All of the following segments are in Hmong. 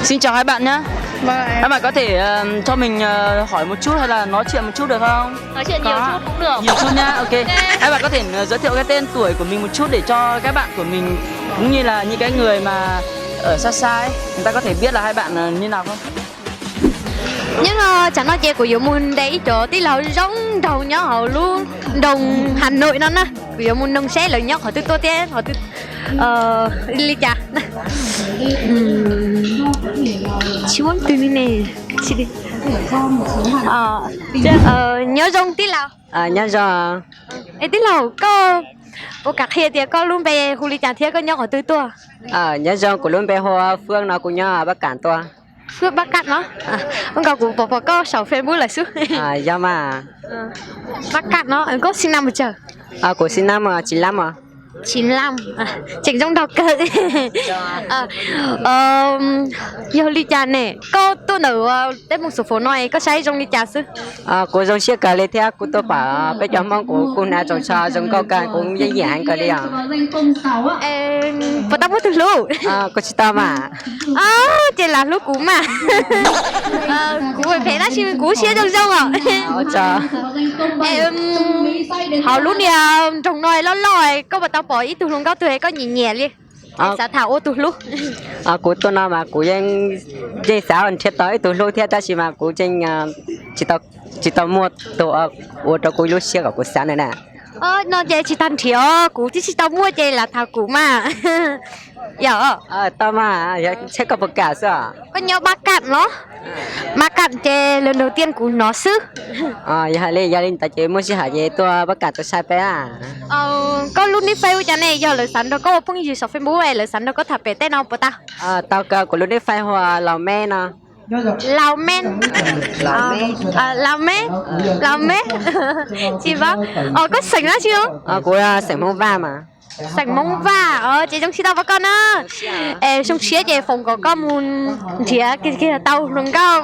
Xin chào hai bạn nhé. Vâng. Các bạn có thể ờ, cho mình ờ, hỏi một chút hay là nói chuyện một chút được không? Nói chuyện nhiều chút cũng được. Nhiều chút nhá, ok. Ok. Các bạn có thể ờ, giới thiệu cái tên tuổi của mình một chút để cho các bạn của mình cũng như là những cái người mà ở xa xa ấy, người ta có thể biết là hai bạn ờ, như nào không? Nyob no tsam no ces kuv yuav mus ntes ib cov tij laug zoo nraug nyob hauv lub nroog Hà Nội no na. Kuv yuav mus noog seb lawv nyob qhov twg tuaj thiab qhov twg li cas. Tsis muaj twg li ne. Nyob zoo tij laug. Nyob zoo. Es tij laug, koj puas kam qhia tias koj lub npe hu li cas thiab koj nyob qhov twg tuaj? Nyob zoo, kuv lub npe hu Phước no, kuv nyob Bắc Kạn tuaj. Phước Bắc Kạn no. Ua nkaus kuv pom pom koj saum Facebook lawm xwb. Yog mas. Bắc Kạn no, koj sinh năm bao giờ? Kuv sinh năm chín lăm os. Chín lăm. Tseem zoo nraug kawg. Yog li cas ne, koj tuaj ntawm tej moos xu fo no koj saib zoo li cas xwb? Kuv zoo siab kawg li thiab kuv tuaj pom peb cov Hmoob kuv kuj hnav tsoos tsho zoo nkauj kawg, kuv yeej nyiam heev kawg li os. Puas tau muaj tus hlub? Kuv tsis tau mas. Ces lam hlub kuv mas. Kuv phem tab sis kuv siab zoo zoo os. Hauv lub niag nroog no loj loj, koj puas tau pom ib tug hluas nkauj twg koj nyiam nyiam li, xav tham ua tus hlub? Kuv tuaj no mas kuv yeej, yeej xav nrhiav tau ib tug hlub thiab tab sis mas kuv yeej tsis tau muaj tus ua rau kuv lub siab kom kuv xav na. No ces tsis tas nrhiav os, kuv twb tsis tau muaj ces lam tham kuv mas. Yog. Tau mas, yog tsheb koj puas kam xwb os. Koj nyob Bắc Kạn los? Bắc Kạn ces lần đầu tiên kuv hnov xwb. Yog hais li, yog li ntawd ces muaj sij hawm ces tuaj Bắc Kạn tuaj saib peb. Koj lub nick Face hu cas ne, yog lawv xav nrog koj ua phooj ywg saum Facebook es lawv xav nrog koj tham pem tej no puas tau? Tau kawg, kuv lub nick Face hu Laus Meb no. Laus Meb. Laus Meb. Laus Meb. Tsis paub. Koj xeem dab tsi os? Kuv xeem Hmoob Vaj mas. Xeem Hmoob Vaj os, ces zoo siab tau pom koj na. Es zoo siab ces foom kom koj mus nrhiav kiag tau hluas nkauj.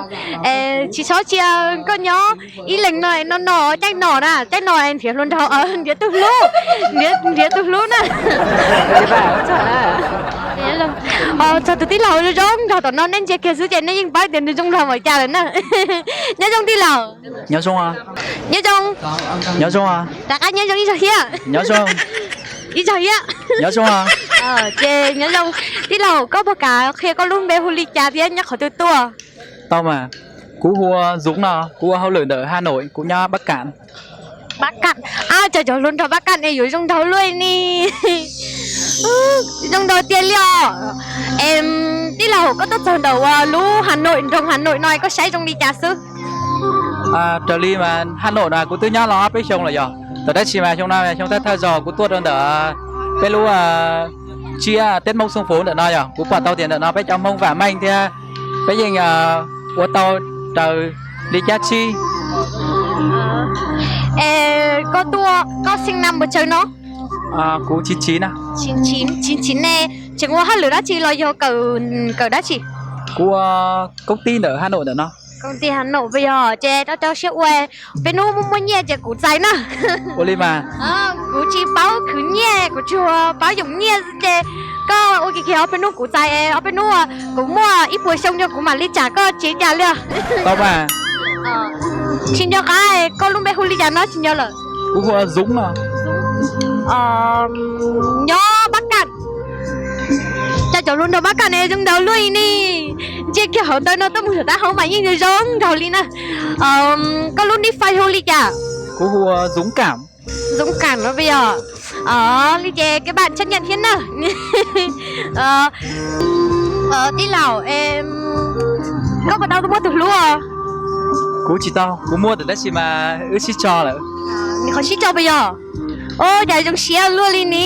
Tsis txhob cia koj nyob ib leeg no no no, caij no na, caij no nrhiav hluas nraug, nrhiav tus hlub, nrhiav tus hlub na. Txog tus tij laug zoo nraug tom no nej ntsia kiag xwb ces nej yeej paub tias nws zoo nraug npaum cas lawm na. Nyob zoo tij laug. Nyob zoo. Nyob zoo. Nyob zoo. Rov qab nyob zoo ib zaug thiab. Nyob zoo. Ib zaug thiab. Nyob zoo. Ces nyob zoo tij laug, koj puas kam qhia koj lub npe hu li cas thiab nyob qhov twg tuaj? Tau mas, kuv hu ua Dũng no, kuv ua hauj lwm ntawm Hà Nội, kuv nyob Bắc Kạn. Bắc Kạn. Cov cov hluas nraug Bắc Kạn es yuav zoo nraug luaj li ne. Zoo nraug tiag li os. Tij laug, koj tuaj txog ntawm lub Hà Nội, nroog Hà Nội no koj saib zoo li cas xwb? Raws li mas Hà Nội no kuv twb nyob los ob peb xyoo lawm yog, tab sis mas xyoo no xyoo thawj thawj zaug kuv tuaj rau ntawm peb lub tsiab Tết Mông Xuân Phú ntawm no yog kuv pom tau tias ntawm no peb cov Hmoob vam meej thiab peb yeej ua tau raws li cab tsib. Es koj tuaj, koj sinh năm bao giờ no? Kuv chín chín na. Chín chín ne, tseem ua hauj lwm dab tsi los yog kawm dab tsi? Kuv ua công ty ntawm Hà Nội ntawm no. Công ty Hà Nội puas yog? Ces rau rau siab ua, peb hnub muaj muaj nyiaj ces kuv txais na. Ua li mas. Kuv tsis paub khwv nyiaj, kuv tsuas paub yoom nyiaj xwb ces koj ua kiag kiag ob peb hnub kuv txais, ob peb hnub kuv muaj ib puas xyoo rau kuv mam li tsam koj tsis cas li. Tau mas. Tsis nco qab, koj lub npe hu li cas no tsis nco lawm? Kuv hu ua Dũng no. Nyob Bắc Kạn. Cov cov hluas nraug Bắc Kạn ne zoo nraug luaj li ne. Ntsia kiag hauv ntawd no tuaj mus saum taub hau mas yeej zoo nraug li na. Koj lub nick Face hu li cas? Kuv hu ua Dũng Cảm. Dũng Cảm no puas yog? Li ces các bạn chấp nhận thiab na. Tij laug, koj puas tau muaj tus hlub os? Kuv tsis tau, kuv muaj tab sis mas wb sib tso lawm. Nws qhov sib tso puas yog? Ua cas zoo siab luaj li ne.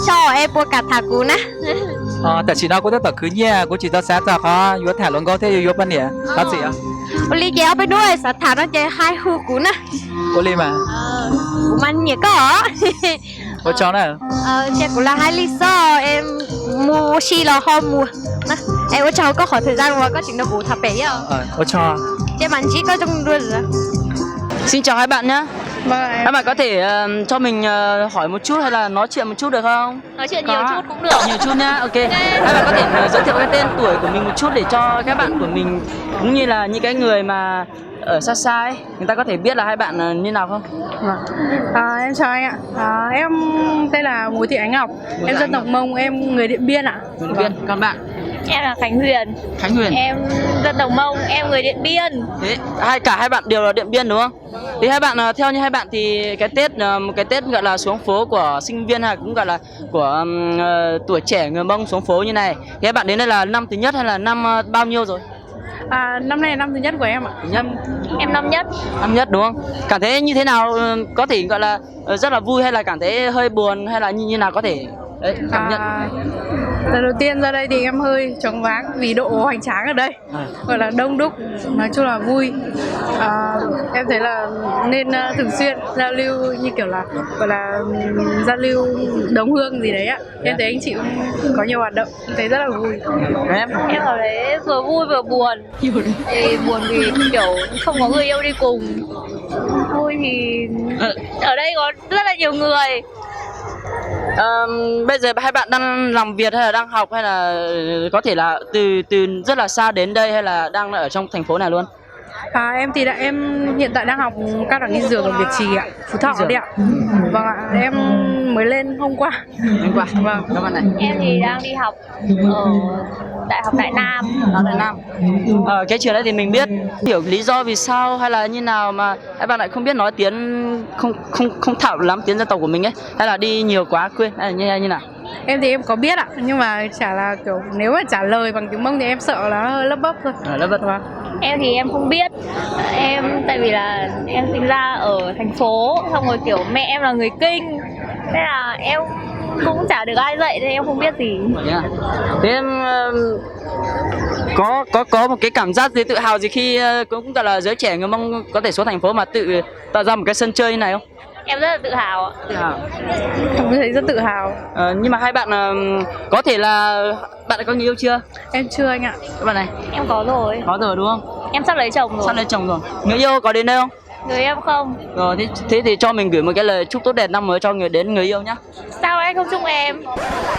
Tso es puas kam tham kuv na? Tam sim no kuv tab tom khwv nyiaj, kuv tsis tau xav txog qhov yuav tham hluas nkauj thiab yuav yuav poj niam, thov txim. Ua li ces ob peb hnub xav tham no ces hais hu kuv na. Ua li mas. Kuv mas nyiam koj. Ua tsaug na. Ces kuv lam hais li xwb, es mus ua si los ho mus. Es ua tsaug koj qhov thời gian uas koj tseem nrog kuv tham pem thiab. Ua tsaug. Ces mam ntsib koj zoo dua. Xin chào hai bạn nhé. Vâng. Các bạn có thể ờ, cho mình ờ, hỏi một chút hay là nói chuyện một chút được không? Nói chuyện nhiều chút cũng được. Nhiều chút nhá, ok. Các bạn có thể ờ, giới thiệu cái tên của mình một chút để cho các bạn của mình cũng như là những cái người mà ở xa xa ấy, người ta có thể biết là hai bạn, ờ, như nào không? Vâng. À, em chào anh ạ. À, em tên là Bùi Thị Ánh Ngọc. Bùi Thị Em dân Ánh tộc Ngọc. Mông, em người Điện Biên ạ. Điện Biên. Vâng. Còn bạn? Em là Khánh Huyền. Khánh Huyền. Em dân tộc Mông, em người Điện Biên. Thế hai, cả hai bạn đều là Điện Biên đúng không? Thì hai bạn, ờ, theo như hai bạn thì cái Tết, ờ, một cái Tết gọi là xuống phố của sinh viên hay cũng gọi là của, ừm, ờ, tuổi trẻ người Mông xuống phố như này, thì hai bạn đến đây là năm thứ nhất hay là năm, ờ, bao nhiêu rồi? À, năm nay là năm thứ nhất của em ạ. Thứ nhất. Em năm nhất. Năm nhất đúng không? Cảm thấy như thế nào? Ờ, có thể gọi là, ờ, rất là vui hay là cảm thấy hơi buồn hay là như, như nào có thể đấy, cảm nhận. À, lần đầu tiên ra đây thì em hơi choáng váng vì độ hoành tráng ở đây. À. Gọi là đông đúc, nói chung là vui. À, em thấy là nên, ờ, thường xuyên giao lưu như kiểu là gọi là, ừm, giao lưu đồng hương gì đấy ạ. Em thấy anh chị cũng có nhiều hoạt động, em thấy rất là vui. Em? Em ở đấy vừa vui vừa buồn. Thì buồn vì kiểu không có người yêu đi cùng. Vui thì ở đây có rất là nhiều người. Ờm, bây giờ hai bạn đang làm việc hay là đang học hay là có thể là từ từ rất là xa đến đây hay là đang ở trong thành phố này luôn? À, em thì đã, em hiện tại đang học cao đẳng y dược ở Việt Trì ạ, Phú Thọ đấy ạ. Vâng ạ, em mới lên hôm qua. Hôm qua. Vâng. Các bạn này. Em thì đang đi học ở Đại học Đại Nam. Đại học Đại Nam. Ờ, cái trường đấy thì mình biết. Hiểu lý do vì sao hay là như nào mà hai bạn lại không biết nói tiếng, không không không thạo lắm tiếng dân tộc của mình ấy, hay là đi nhiều quá quên hay là như như nào? Em thì em có biết ạ, nhưng mà chả là kiểu nếu mà trả lời bằng tiếng Mông thì em sợ là hơi lắp bắp thôi. À, lắp bắp. Vâng. Em thì em không biết. Em tại vì là em sinh ra ở thành phố, xong rồi kiểu mẹ em là người Kinh, thế là em cũng chả được ai dạy nên em không biết gì. Thế à? Thế em, ờ, có có có một cái cảm giác gì tự hào gì khi, ờ, cũng, cũng gọi là giới trẻ người Mông có thể xuống thành phố mà tự tạo ra một cái sân chơi như này không? Em rất là tự hào ạ. Tự hào. Em thấy rất tự hào. Ờ, nhưng mà hai bạn, ờ, có thể là bạn đã có người yêu chưa? Em chưa anh ạ. Các bạn này. Em có rồi. Có rồi đúng không? Em sắp lấy chồng rồi. Sắp lấy chồng rồi. Người yêu có đến đây không? Người yêu không. Rồi, thế, thế thì cho mình gửi một cái lời chúc tốt đẹp năm mới cho người đến người yêu nhá. Sao anh không chúc em?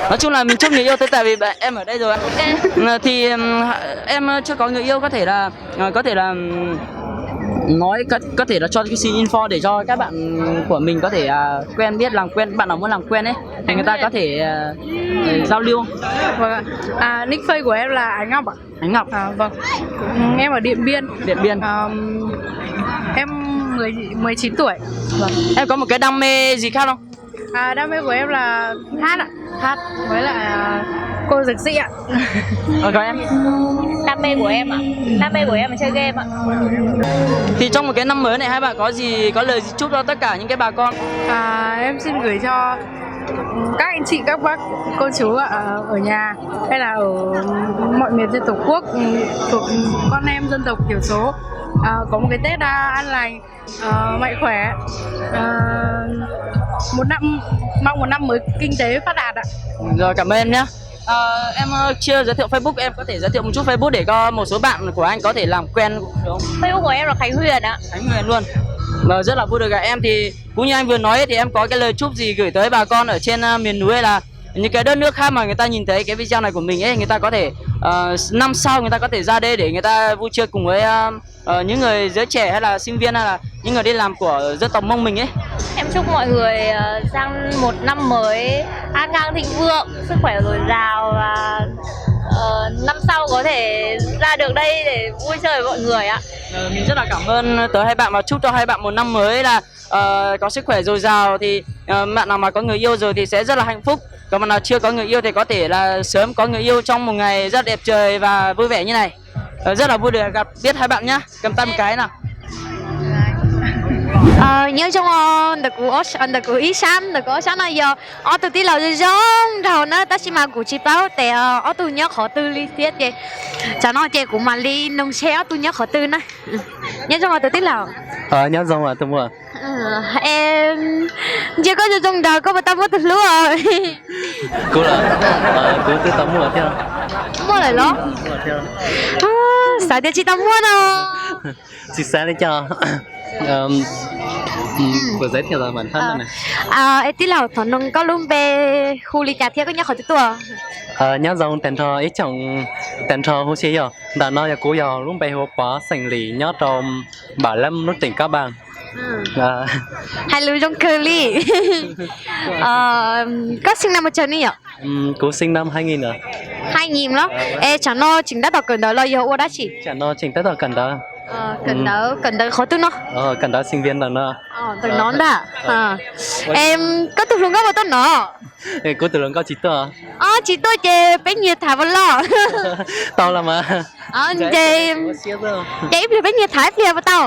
Nói chung là mình chúc người yêu thôi, tại vì bạn, em ở đây rồi. Ok. Ờ, thì, ừm, em chưa có người yêu, có thể là, ờ, có thể là, ừm, nói có, có thể là cho cái xin info để cho các bạn của mình có thể, à, quen biết làm quen, bạn nào muốn làm quen ấy thì người ta có thể, à, giao lưu. Vâng ạ. À, nick Face của em là Ánh Ngọc ạ? Ánh Ngọc. À, vâng. Em ở Điện Biên. Điện Biên. Ờm, em mười, mười chín tuổi. Vâng. Em có một cái đam mê gì khác không? À, đam mê của em là hát ạ. Hát. Với lại, à, cô dược sĩ ạ. Ờ, còn em? Đam mê của em ạ. Đam mê của em là chơi game ạ. Thì trong một cái năm mới này hai bạn có gì, có lời gì chúc cho tất cả những cái bà con? À, em xin gửi cho các anh chị, các bác, cô chú ạ, ở nhà hay là ở mọi miền trên Tổ quốc, thuộc con em dân tộc thiểu số, à, có một cái Tết, à, an lành, ờ, mạnh khỏe. Ờ, một năm, mong một năm mới kinh tế phát đạt ạ. Rồi, cảm ơn em nhé. Ờ, em, ờ, chưa giới thiệu Facebook, em có thể giới thiệu một chút Facebook để có một số bạn của anh có thể làm quen được không? Facebook của em là Khánh Huyền ạ. Khánh Huyền luôn. Và rất là vui được gặp em. Thì cũng như anh vừa nói thì em có cái lời chúc gì gửi tới bà con ở trên, ờ, miền núi hay là những cái đất nước khác mà người ta nhìn thấy cái video này của mình ấy, người ta có thể, ờ, năm sau người ta có thể ra đây để người ta vui chơi cùng với, ờ, ờ, những người giới trẻ hay là sinh viên hay là những người đi làm của dân tộc Mông mình ấy. Em chúc mọi người, ờ, sang một năm mới an khang thịnh vượng, sức khỏe dồi dào và, ờ, năm sau có thể ra được đây để vui chơi với mọi người ạ. Ờ, mình rất là cảm ơn tới hai bạn và chúc cho hai bạn một năm mới là, ờ, có sức khỏe dồi dào. Thì, ờ, bạn nào mà có người yêu rồi thì sẽ rất là hạnh phúc. Còn bạn nào chưa có người yêu thì có thể là sớm có người yêu trong một ngày rất đẹp trời và vui vẻ như này. Ờ, rất là vui được gặp biết hai bạn nhá. Cầm tay một cái nào. Nyob zoo, ntawm kuv ob, ntawm kuv ib sab, ntawm kuv ob sab no yog ob tug tij laug zoo zoo nraug na, tab sis mas kuv tsis paub tias ob tug nyob qhov twg li thiab ces tsam no ces kuv mam li noog seb ob tug nyob qhov twg na. Nyob zoo os tus tij laug. Nyob zoo os tus muam. Ntsia koj zoo zoo nraug, koj puas tau muaj tus hlub? Kuv los, kuv twb tau muaj thiab. Muaj lawm los? Xav tias tsis tau muaj no. Tsis xav li cas. Es tij laug, thov noog koj lub npe hu li cas thiab koj nyob qhov twg tuaj? Nyob zoo tag nrho ib tsoom tag nrho huv si yom. Ntawm no yog kuv yog lub npe hu ua Pov xeem Lis nyob rau Npam Leeb lub teem Kab Npaas. Hais lus zoo kawg li. Koj sinh năm bao giờ ni yom? Kuv sinh năm hai nghìn. Hai nghìn los? Es tsam no tseem tab tom kawm ntawv los yog ua dab tsi? Tsam no tseem tab tom kawm ntawv. Kawm ntawv, kawm ntawv qhov twg no? Kawm ntawv sinh viên ntawm no. Ntawm no ntag. Em, koj tus hluas nkauj puas tuaj nov? Kuv tus hluas nkauj tsis tuaj. Os, tsis tuaj ces peb nyias tham puas loj? Tau los mas. Ces ib pliag peb nyias tham ib pliag puas tau?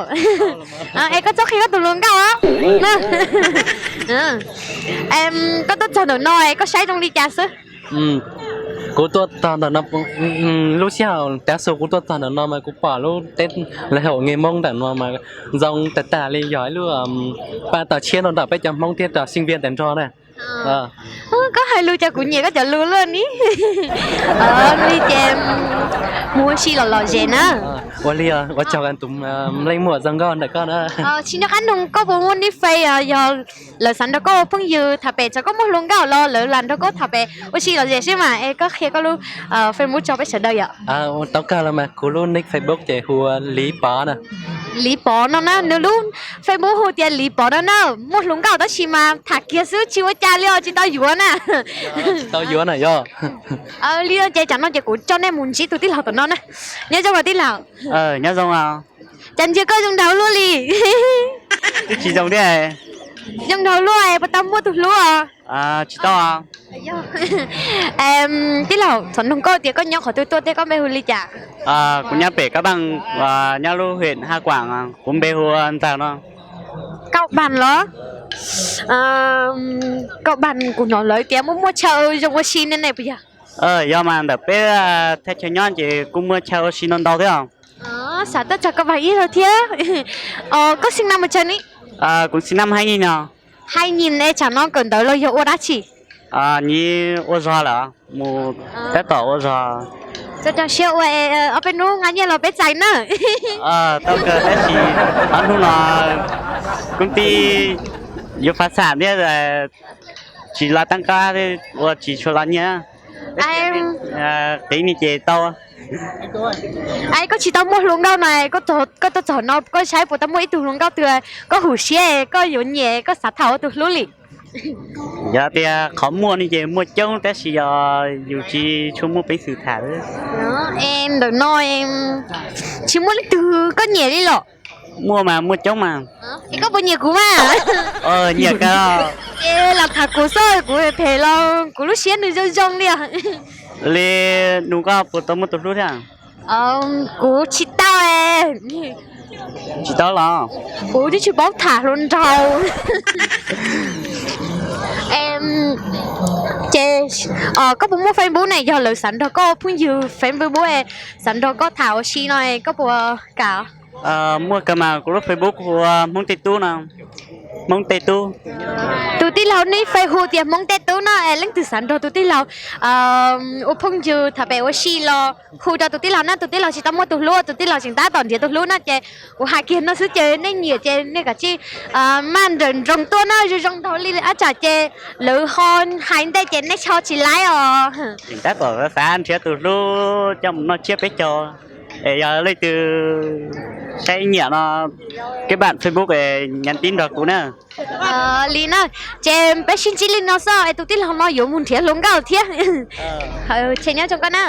Es koj txhob qhia koj tus hluas nkauj os. Koj tuaj txog ntawm no es koj saib zoo li cas xwb? Kuv tuaj txog ntawm no, lub sij hawm tav su kuv tuaj txog ntawm no mas kuv pom lub teb lawv hais Ngày Mông ntawm no mas zoo tag tag li, yog ib lub pab tau tshiab rau ntawm peb cov Hmoob thiab cov sinh viên tag nrho na. Koj hais lus cas kuv nyiam koj cov lus luaj ni. Li ces mus ua si los lom zem na. Ua li, ua tsaug tus leej muam zoo nkauj ntawm koj na. Tsis nco qab nug koj puas muaj nick Face, yog lawv xav nrog koj ua phooj ywg tham pem, txawm koj muaj hluas nkauj los lawv lam nrog koj tham pem ua si los zem xwb mas. Es koj qhia koj lub Facebook tso peb sawv daws yom. Tau kawg los mas, kuv lub nick Facebook ces hu ua Liv Pov na. Liv Pov no na, nws lub Facebook hu tias Liv Pov no na. Muaj hluas nkauj tab sis mas tham kiag xwb tsis ua cas li os, tsis tau yuav na. Tsis tau yuav na yog. Li no ces tsam no ces kuv coj nej mus ntsib tus tij laug tom no na. Nyob zoo os tij laug. Nyob zoo. Cas ntsia koj zoo nraug luaj li? Twb tsis zoo thiab. Zoo nraug luaj, puas tau muaj tus hlub os? Tsis tau. Tij laug, thov nug koj tias koj nyob qhov twg tuaj thiab koj npe hu li cas? Kuv nyob pem Kab Npaas, nyob lub huyện Hà Quảng, kuv npe hu ua Ntxawg no. Kab Npaas los? Kab Npaas kuv hnov lawv tias muaj muaj chaw zoo ua si ne ne puas yog? Yog mas, ntawm peb thaj chaw nyob ces kuj muaj chaw ua si ntau ntau thiab os. Xav tuaj txog Kab Npaas ib zaug thiab. Koj sinh năm bao giờ ni? Kuv sinh năm hai nghìn. Hai nghìn es tsam no kawm ntawv los yog ua dab tsi? Nyiv ua zog lawm, mus tab tom ua zog. Tso siab ua, ob peb hnub nqa nyiaj los peb txais na. Tau kawg tab sis ob hnub no công ty yuav phá sản thiab, tsis los tăng ca ua tsis tshua los nyiaj. Qiv ni ces tau. Koj tsis tau muaj hluas nkauj no, koj tuaj txog no koj saib puas tau muaj ib tug hluas nkauj twg koj hum siab koj yuav nyiam koj xav tham ua tus hlub li? Yog tias qhov muaj ni ces muaj coob tab sis yog yus tsis tshua muaj peev xwm tham. Es ntawm no tsis muaj leej twg koj nyiam li los? Muaj mas, muaj coob mas. Es koj puas nyiam kuv mas? Nyiam kawg. Es los tham kuv xwb, kuv phem los kuv lub siab nws zoo zoo li os. Li nug koj puas tau muaj tus hlub thiab? Kuv tsis tau. Tsis tau los? Kuv twb tsis paub tham hluas nraug. Ces koj puas muaj Facebook ne? Yog lawv xav nrog koj phooj ywg Facebook, xav nrog koj tham ua si no koj puas kam? Muaj kawg mas, kuv lub Facebook hu ua Hmoob Tej Tub no. Hmoob Tej Tub. Tus tij laug nick Face hu tias Hmoob Tej Tub no, es leej twg xav nrog tus tij laug ua phooj ywg tham pem ua si los hu rau tus tij laug na. Tus tij laug tsis tau muaj tus hlub, tus tij laug tseem tab tom nrhiav tus hlub na. Ces kuv hais kiag no xwb ces nej nyiam ces nej kav tsij maj nrawm nroos tuaj na, zoo zoo nraug li ab tsam ces lawv ho hais ntej ces nej ho tsis laib os. Tseem tab tom xav nrhiav tus hlub coj mus noj tsiab peb caug. Es yog leej twg saib nyiam no, kết bạn Facebook, nhắn tin nrog kuv na. Li na, ces peb sib ntsib li no xwb es tus tij laug no yuav mus nrhiav hluas nkauj thiab. Ces nyob zoo koj na.